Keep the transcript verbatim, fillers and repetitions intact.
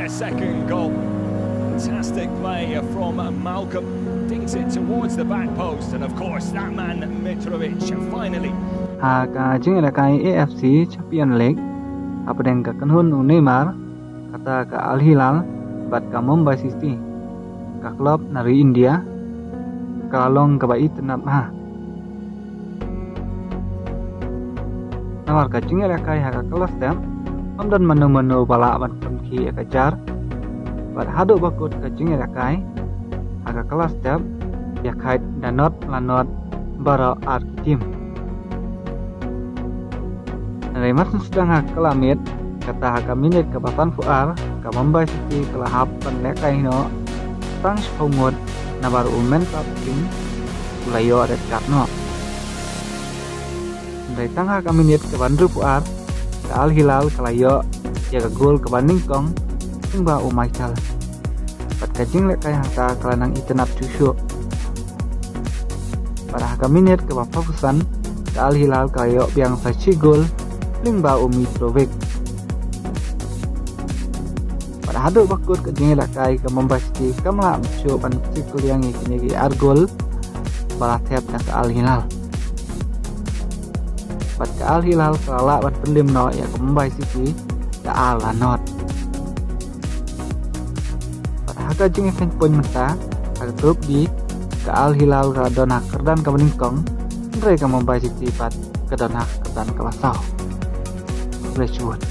A second goal. Fantastic play from Malcolm. Dings it towards the back post, and of course, that man Mitrovic finally. Ha ka jingïalehkai A F C Champion League, hapdeng ka kynhun u Neymar, kata ka Al Hilal bad ka Mumbai City, ka klub na ri India, ka long kaba itynnad bha. Namar ka jingïalehkai ha ka kylla step, ym don mano mano ba lah ban pynkhih ïa ka jar. Bad haduh ba kut ka jingïalehkai ha ka kylla step, ïa khaid da not la not baroh ar ki team. Hynrei mar sdang ha ka kylla miet, kata ha ka minit kaba sanphew ar, ka Mumbai City ka la hap ban lehkai noh tang shiphew ngut, namar u Mehmet Singh u la ïoh red card noh. Hynrei tang ha ka minit kaba hynriewphew ar, ka Al Hilal ka la ïoh ïa ka gol kaba nyngkong lyngba u Michael. Bad ka jinglehkai hangta ka la nang itynnad shuh shuh. Bad ha ka minit kaba phra phew san, ka Al Hilal ka la ïoh biang sa shi gol lyngba u Mitrovic. Bad haduh ba kut ka jingïalehkai, ka Mumbai City kam lah shuh ban siew kylliang ïa kine ki ar gol ba la thep da ka Al Hilal. Bad ka Al Hilal ka la lah ban pynlem noh ïa ka Mumbai City da ar la not. Bad ha ka jingïakhun point mynta, ha ka Group D, ka Al Hilal ka la don ha ka kyrdan kaba nyngkong, hynrei ka Mumbai City pat ka don ha ka kyrdan kaba saw. Graduate.